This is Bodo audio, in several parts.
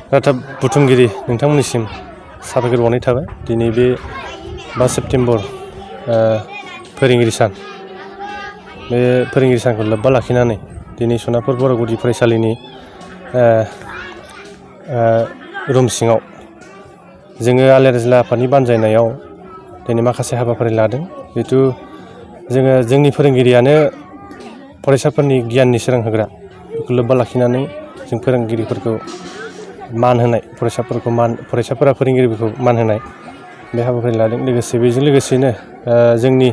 रादाब बुथुमगिरि नोंथांमोननिसिम साबायखर बावनाय थाबाय। दिनै बे 5 सेप्तेम्बर फोरोंगिरि सान, बे फोरोंगिरि सानखौ लोब्बा लाखिनानै दिनै सनापुर बर' गुदि फरायसालिनि रुम सिङाव जोङो आलारिजिला आफादनि बानजायनायाव दिनै माखासे हाबाफारि लादों। जिहेथु जोङो जोंनि फोरोंगिरियानो फरायसाफोरनि गियाननि सोरां होग्रा, बेखौ लोब्बा लाखिनानै जों फोरोंगिरिफोरखौ मान होनाय, फरायसाफोरा फोरोंगिरिफोरखौ मान होनाय बे हाबाफारि लादों। लोगोसे बेजों लोगोसेनो जोंनि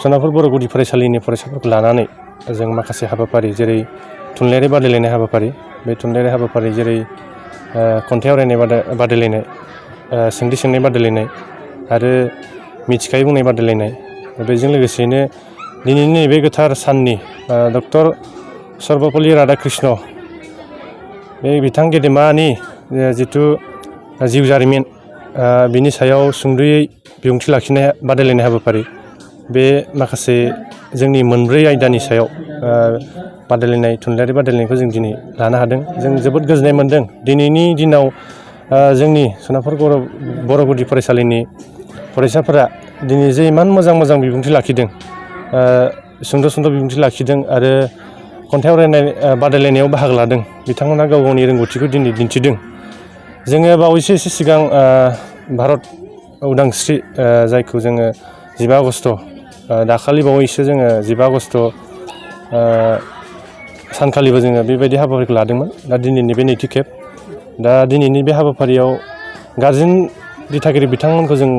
सनापुर बर' गुदि फरायसालिनि फरायसाफोरखौ लानानै जों माखासे हाबाफारि जेरै थुनलाइयारि बादायलायनाय हाबाफारि, बे थुनलाइयारि हाबाफारि जेरै खन्थाइ आवरायनाय बादायलायनाय, सोंथि सोंनाय बादायलायनाय आरो मिथिखायै बुंनाय बादायलायनाय, बेजों लोगोसेनो दिनैनि नैबे गोथार साननि डक्टर सर्वपल्ली राधाकृष्ण बे बिथां गेदेमानि जिथु जिउ जारिमिन, बिनि सायाव सुंद'यै बिबुंथि लाखिनाय बादायलायनाय हाबाफारि, बे माखासे जोंनि मोनब्रै आयदानि सायाव बादायलायनाय थुनलाइयारि बादायलायनायखौ जों दिनै लानो हादों। जों जोबोद गोजोननाय मोन्दों। दिनैनि दिनाव जोंनि सनापुर बर' गुदि फरायसालिनि फरायसाफोरा दिनै जे इमान मोजां मोजां बिबुंथि लाखिदों, सुंद' सुंद' बिबुंथि लाखिदों आरो खन्थाइ आवरायनाय बादायलायनायाव बाहागो लादों, बिथांमोना गाव गावनि रोंगौथिखौ दिनै दिन्थिदों। जोङो बावैसो एसे सिगां भारत उदांस्रि, जायखौ जोङो 15 आगस्ट, दाखालि बावैसो जोङो 15 आगस्ट सानखालिबो जोङो बेबायदि हाबाफारिखौ लादोंमोन। दा दिनैनि बे नैथि खेब, दा दिनैनि बे हाबाफारियाव गारजेन दिथागिरि बिथांमोनखौ जों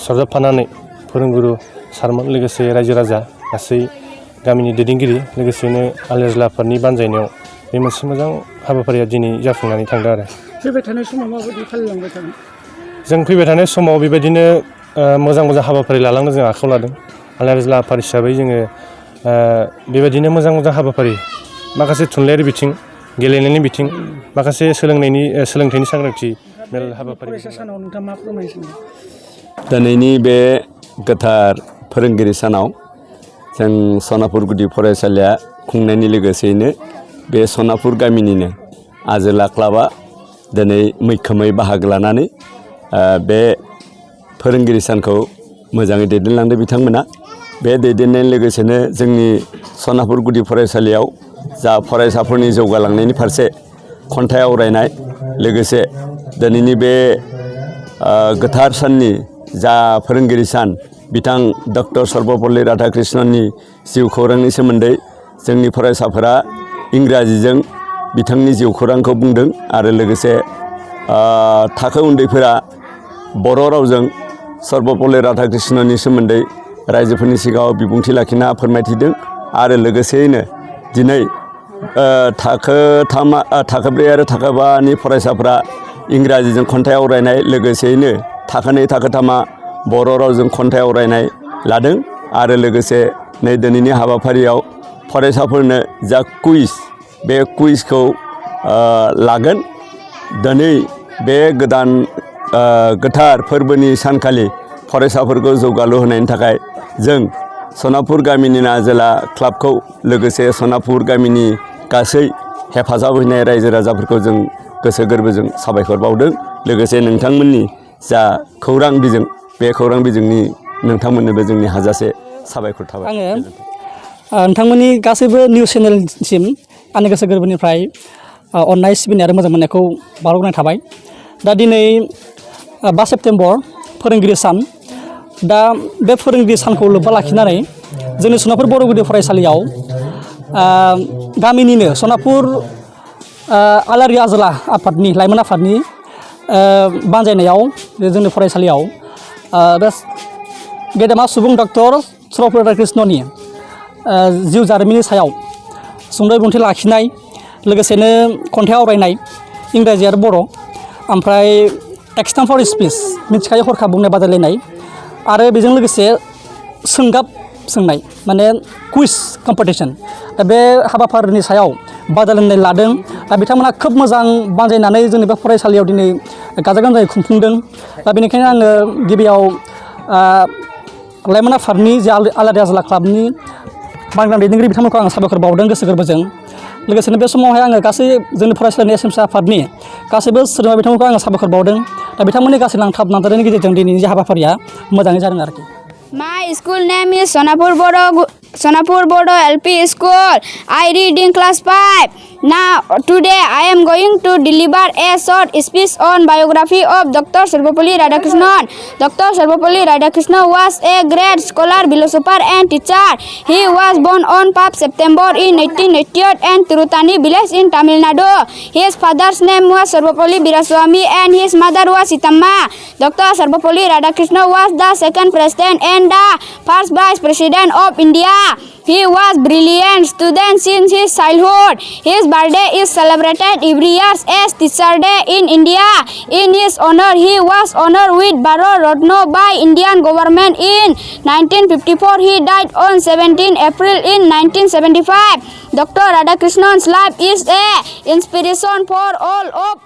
सरजाबफानानै फोरोंगुरु सारमोन, लोगोसे रायजो राजा, गासै गामिनि दैदेनगिरि, लोगोसेनो आलारिजिला आफादनि बानजायनायाव बे मोनसे मोजां हाबाफारिया दिनै जाफुंनानै थांदों आरो। फैबाय थानाय समाव माबायदि फालिलांबाय थागोन? जों फैबाय थानाय समाव बेबायदिनो मोजां मोजां हाबाफारि लालांनो जों आखायाव लादों। आलारिजिला आफाद हिसाबै जोङो बेबायदिनो मोजां मोजां हाबाफारि, माखासे थुनलाइयारि बिथिं, गेलेनायनि बिथिं, माखासे सोलोंथाइनि सांग्रांथि मेल हाबाफारि। फरायसा सानाव नोंथाङा मा फोरमायनो सानो? दिनैनि बे गोथार फोरोंगिरि सानाव जों सनापुर गुदि फरायसालिया खुंनायनि लोगोसेयैनो बे सनापुर गामिनिनो आजोला क्लाबा दिनै मैखोमै बाहागो लानानै बे फोरोंगिरि सानखौ मोजाङै दैदेनलांदों बिथांमोना। बे दैदेननायनि लोगोसेनो जोंनि सनापुर गुदि फरायसालियाव जा फरायसाफोरनि जौगालांनायनि फारसे खन्थाइ आवरायनाय, लोगोसे दिनैनि बे गोथार साननि जा फोरोंगिरि सान, बिथां डक्टर सर्वपल्ली राधाकृष्णननि जिउ खौरांनि सोमोन्दै जोंनि फरायसाफोरा इंराजिजों बिथांनि जिउ खौरांखौ बुंदों आरो लोगोसे थाखो उन्दैफोरा बर' रावजों सर्वपल्ली राधाकृष्णननि सोमोन्दै रायजोफोरनि सिगाङाव बिबुंथि लाखिना फोरमायथिदों। आरो लोगोसेयैनो दिनै थाखो ब्रै आरो थाखो 5नि फरायसाफोरा इंराजिजों खन्थाइ आवरायनाय, लोगोसेयैनो थाखो 2 थाखो 3आ बर' रावजों खन्थाइ आवरायनाय लादों। आरो लोगोसे नै दिनैनि हाबाफारियाव फरायसाफोरनो जा कुइज, बे कुइजखौ लागोन। दिनै बे गोथार फोरबोनि सानखालि फरायसाफोरखौ जौगालु होनायनि थाखाय जों सनापुर गामिनि आजोला क्लाबखौ, लोगोसे सनापुर गामिनि गासै हेफाजाब होनाय रायजो राजाफोरखौ जों गोसो गोरबोजों साबायखर बावदों। लोगोसे नोंथांमोननि जा खौरां बिजों, बे खौरां बिजोंनि नोंथांमोननोबो जोंनि हाजासे साबायखर थाबाय। आङो नोंथांमोननि गासैबो निउस चेनेलसिम आंनि गोसो गोरबोनिफ्राय अननाय, सिबिनाय आरो मोजां मोननायखौ बावहरनाय थाबाय। दा दिनै 5 सेप्तेम्बर फोरोंगिरि सान। दा बे फोरोंगिरि सानखौ लोब्बा लाखिनानै जोंनि सनापुर बर' गुदि फरायसालियाव गामिनिनो सनापुर आलारि आजोला आफादनि, लाइमोन आफादनि बानजायनायाव जोंनि फरायसालियाव बे गेदेमा सुबुं डक्टर सर्वपल्ली राधाकृष्णननि जिउ जारिमिननि सायाव सुंद' बिबुंथि लाखिनाय, लोगोसेनो खन्थाइ आवरायनाय इंराजि आरो बर', ओमफ्राय एक्सटेम्प'र स्पिच, मिथिखायै हरखाब बुंनाय बादायलायनाय, आरो बेजों लोगोसे सोंगाब सोंनाय, माने कुइज कम्पिटिशन। दा बे हाबाफारिनि सायाव बादायलायनाय लादों। दा बिथांमोना खोब मोजां बानजायनानै जोंनि बे फरायसालियाव दिनै गाजा गोमजायै खुंफुंदों। दा बेनिखायनो आङो गिबियाव लाइमोन आफादनि जे आलारि आजोला क्लाबनि बानग्रा दैदेनगिरि बिथांमोनखौ आं साबायखर बावदों गोसो गोरबोजों। लोगोसेनो बे समावहाय आङो गासै जोंनि फरायसालिनि एसएमसि आफादनि गासैबो सोद्रोमा बिथांमोनखौ आङो साबायखर बावदों दा बिथांमोननि गासै नांथाब नाजानायनि गेजेरजों दिनैनि जे हाबाफारिया मोजाङै जादों आरोखि My school name is Sonapur Bodo LP School. I read in class 5. Now, today I am going to deliver a short speech on biography of Dr. Sarvapalli Radhakrishnan. Dr. Sarvapalli Radhakrishnan was a great scholar, philosopher and teacher. He was born on 5 September in 1888 in Tirutani village in Tamil Nadu. His father's name was Sarvapalli Biraswamy and his mother was Sitamma. Dr. Sarvapalli Radhakrishnan was the second president and the first vice president of India. He was brilliant student since his childhood. His birthday is celebrated every year as Teacher Day in India. In his honor, he was honored with Bharat Ratna by Indian government in 1954. He died on 17 April in 1975. Dr. Radhakrishnan's life is a inspiration for all of